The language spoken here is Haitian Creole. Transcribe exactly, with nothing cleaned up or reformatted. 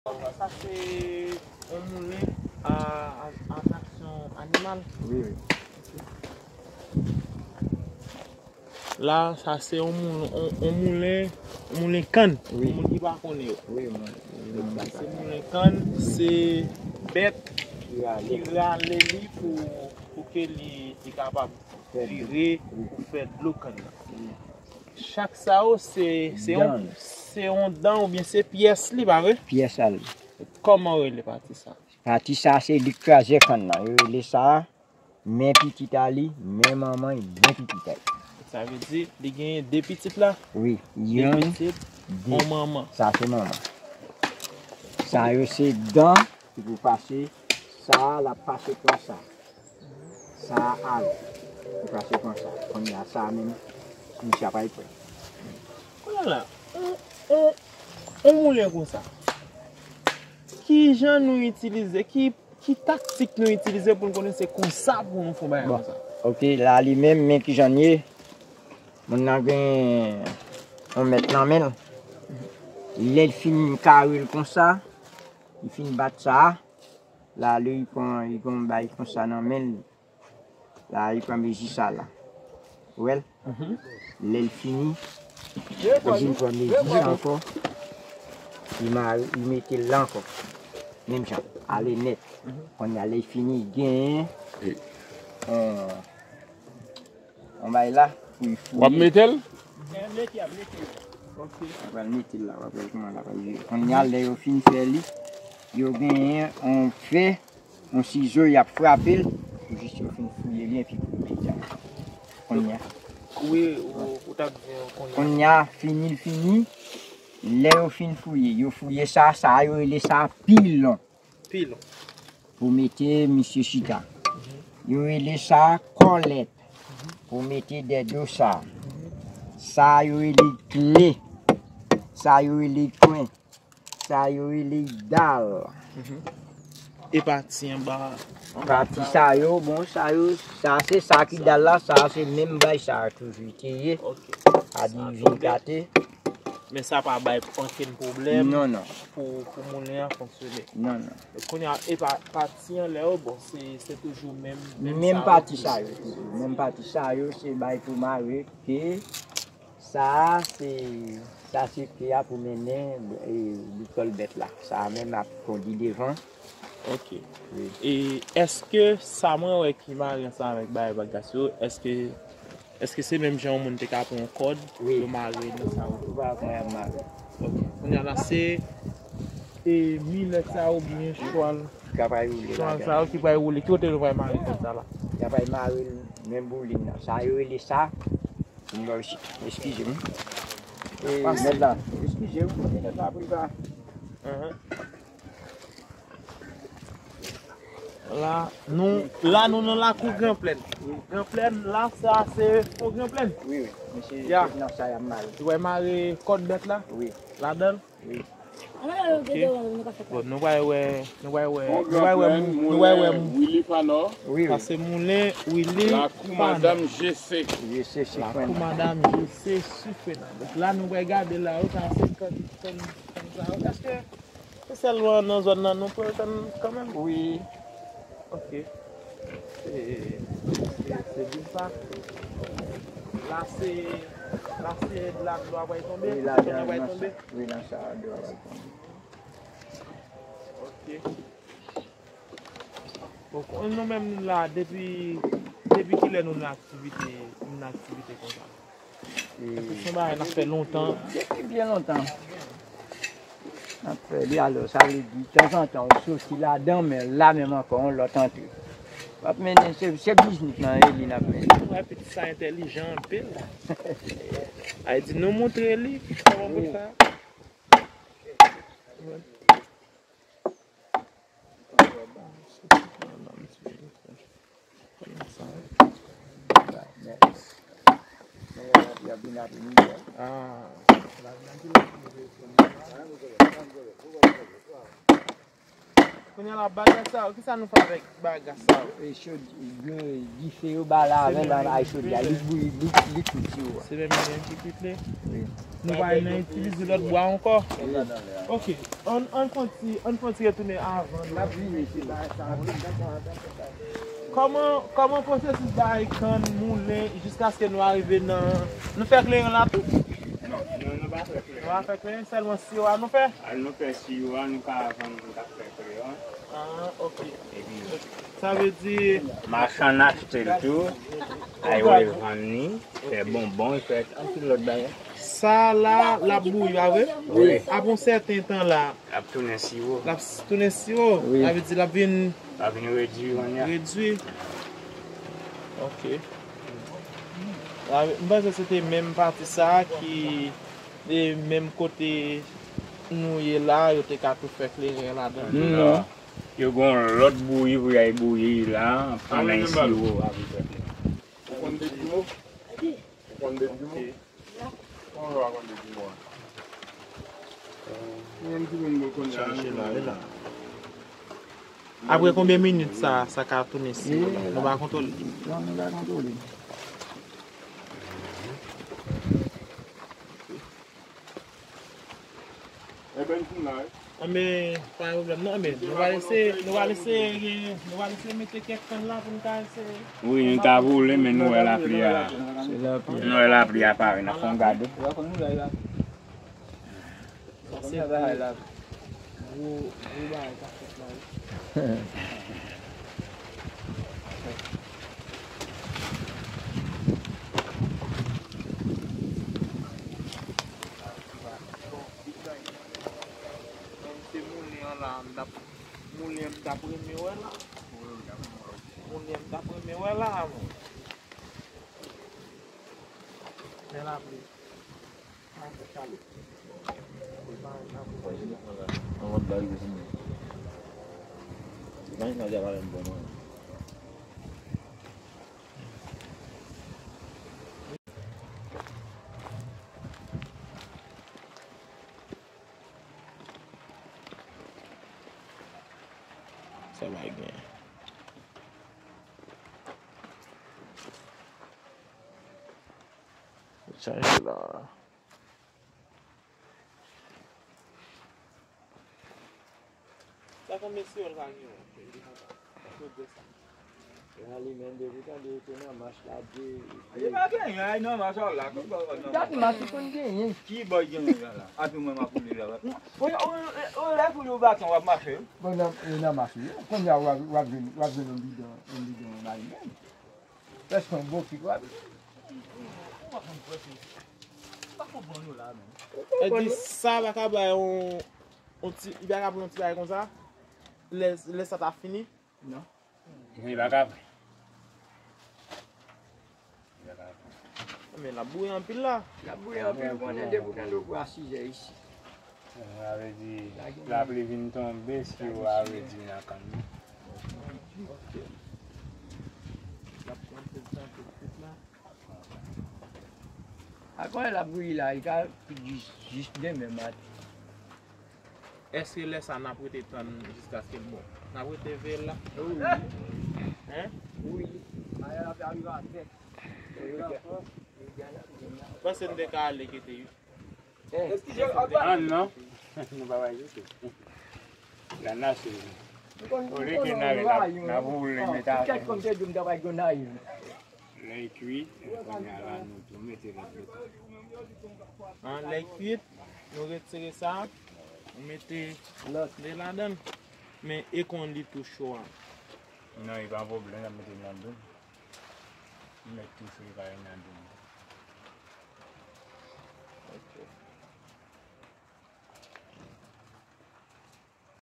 Sa se yon moulen a, a, a traksyon animal. Wi, wi. La, sa se yon moulen, yon, yon moulen, yon moulen kann. Wi. Pou moun ki pa konnen yo. Wi, wi. Sa se moulen kann, se bèt ki rale li pou, pou ke li, li kapab vire pou fè dlo kann nan. Chak sa yo, se, se yon, se yon dan oubyen se pyès li, pa vre? Pyès a li. Kòman yo rele pati sa? Pati sa, se li k kraze kann nan. Yo rele sa men pitit a li, men manman, men pitit a li. Sa vle di, li genyen de pitit la? Wi, de yon pitit, yon manman. Sa se manman. Sa yo se dan ki pou pase, sa l ap pase konsa. Sa a al. Li pase konsa. Kounye a sa a menm, misye ap al pran. Kounye a la, on, on, on moulen konsa. Kijan nou itilize, ki, ki taktik nou itilize pou n konnen se konsa pou nou fè yon bagay konsa? Ok, la li menm, men kijan l ye. Moun nan gen yon mèt nan men l. Lè l fin kare l konsa, li fin bat sa a, la li pran, li pran yon bay konsa nan men l. La, li pran mezi sa la. Ou wè l? Lè l fini, li vin pran mezi sa ankò. Li mare, li mete l la ankò. Menm jan, ale nèt. Kounye a, lè l fini, li genyen yon, yon bay la pou l fouye. W ap mete l? Ok. W ap mete l la, w ap wè kòman l ap ye. Kounye a, lè yo fin fè li, yo genyen yon fè, yon sizo, y ap frape l pou jis yo fin fouye li epi pou yo mete l. Kounye a. Wi, ou, ou t ap di kounye a. Kounye a, fini l fini. Lè yo fin fouye, yo fouye sa, sa yo rele sa pilon. Pilon. Pou mete misye chita. Yo rele sa kòlèt. Pou mete dèdo sa. Sa yo rele kle. Sa yo rele kwen. Sa yo rele dal. E pati anba? Pati sa yo, bon, sa yo, sa se sa ki dal la, sa se menm bay sa toujou te ye. Ok. A divin kate. Men sa pa bay ankenn pwoblèm. Non, non. Pou, pou moulen an fonksyone. Non, non. Kounye a, e pa, pati anlè yo, bon, se, se toujou menm, menm pati sa yo. Menm pati sa yo, se bay pou mare ke sa a, se, sa se pye a pou mennen, e, boutòl bèt la. Sa a menm ap kondi devan. Ok. Wi. E èske sa mwen wè ki mare ansanm avèk bagay bagas yo, èske, èske se menm jan yon moun te ka pran yon kòd, wi, yo mare nan sa yo? Ou pa wè kòman y ap mare. Ok. Kounye a la, se, e, milèt sa yo oubyen chwal. Ki pral woule ladan. Chwal sa yo ki pral woule. Ki kote yo pral mare kòd sa la? Y ap pral mare l menm boulin nan. Sa yo rele sa. Eskize m. E, mèt la, eskize m, kote nèg la pou l pa. La, nou, la, nou nan lakou Gran Plèn. Gran Plèn, la, sa, se fon Gran Plèn. Wi, wi. Mesye, ya, nan sa y ap mare. Ou wè mare kòd bèt la? Wi. Ladan l? Wi. Ok. Bon, nou pral wè, nou pral wè, nou pral wè, nou pral wè Willy Fanò. Wi, wi. Sa se moulen Willy Fanò. Lakou madanm J C. J C Sifrèn. Lakou madanm J C Sifrèn. Donk la, nou pral gade la, yo, sa se kann, kann, kann sa yo. Èske se sèlman nan zòn nan nou pran kann kanmenm? Wi. Ok. Se, se, se di sa. La se, la se la dlo a pral tonbe. Wi, la dlo a pral tonbe. Wi, nan sa a dlo a pral tonbe. Ok. Bon, nou menm la, depi, depi kilè nou nan aktivite, nou nan aktivite konsa? Èske se yon bagay n ap fè lontan? Depi byen lontan. N ap fè li, alò, sa vle di, tanzantan, ou soti ladan, men la menm ankò, yon lòt antre. W ap mennen, se, se biznis lan, e li n ap mennen. Wè, pitit sa entèlijan anpil. Ay di, nou montre li kòman pou l fè. Kounye a la, bagay sa yo, kisa nou fè avèk bagay sa yo? E chod, gen dife yo ba la avè l, bay chodyè a, li bouyi, li, li kwit yo. Se menm li menm ki kwit li? Wi. Nou pa nan itilize lòt bwa ankò? Wi. Ok, ann, ann fè yon ti, ann fè yon ti retounen avan nou. N ap vini sou bagay sa yo. Kòman, kòman pwosesis bay kann, moulen, jiskaske nou arive nan, nou fè kleren la tou? Non, nou, nou pa fè kleren. Nou pa fè kleren, sèlman siwo a nou fè? A, nou fè siwo a, nou ka vann, nou ka fè kleren. Ah, ok. Epi, sa vle di machann achte l tou, ay revann li, fè bonbon, fè anpil lòt bagay. Sa la, l ap bouyi, pa vre? Wi. Apre yon sèten tan la, l ap tounen siwo. L ap s-, tounen siwo. Wi. Sa vle di l ap vin, l ap vin redwi kounye a. Redwi. Ok. Sa vle, m panse se te menm pati sa a ki, e, menm kote nou ye la, yo te ka tou fè kleren ladan. Non. Yo gen yon lòt bouyi pou y al bouyi la, pandan y siwo a pou fè kleren. Ou konn de dimo? Ou konn de dimo? Kòman w a konn de dimo a? Mwen menm ki konn bwè kounye a. Chèche la, e la. Apre konbyen minit sa, sa ka tounen siwo la? Nou pa kontwole. Non, nou pa kontwole. Enben, m fin la, wi. Anben, pa gen pwoblèm, non, anben, nou va eseye, nou va eseye, nou va eseye mete kèk kann la pou nou ka eseye. Wi, nou ta voule, men nou wè lapli a. Se lapli. Nou wè lapli a pare, n ap fè yon gade. Sa se gwo, gwo, gwo bagay k ap fèt la, wi. Se moulen an la, m t ap, moulen an m t ap renmen wè la. Moulen an m t ap renmen wè la, mwen. Men lapli. Sa va gen. Chanje la. Sa konn mesye yo l pa gen yon. Kote sa? La li menm depi tande yo te nan mach la de. Li pa genyen, ay nan mach la. Dat mach li konn genyen. Ki bò genyen la la? Api mwen m ap woule la. Ou lè pou yo baton w ap mache. Bon, nan, nan mach wi. Kounye a w ap, w ap jwenn, w ap jwenn yon bidon, yon bidon nan li menm. Prèske yon bokit w ap jwenn. Epi sa pa ka bay yon, yon ti, li pa ka pran yon ti bagay konsa? Lè, lè sa ta fini? Non. Li pa ka pran. Li pa ka pran. Men l ap bouyi anpil la. L ap bouyi anpil, konnen depi w tande w bwè a sizè isi. Sa vle di, lapli vin tonbe, siwo a redwi nan kann nan. Ok. L ap pran tout tan tout la. Akoz l ap bouyi la, li ka kwit jis, jis demen maten. Èske lè sa n ap rete tann jiskaske l bon? N ap rete veye l la? Wi. Hein? Wi. Ayè l ap rive atè. Panse n te ka ale kite wi. Ah non. Nou pa bay kite. Ganache. Olye ke n ale, n ap, n ap woule met atè. Kèk konn te di m ta bay ganache. Lè l kwit, kounye a la nou tou mete lòt bouton. An, lè l kwit, nou retire sa, nou mete lòt de ladan l. Men e konn li tou cho a. Non, e pa yon pwoblèm, n ap mete l nan dlo. Nou mete tou cho, e pa nan dlo. Ok.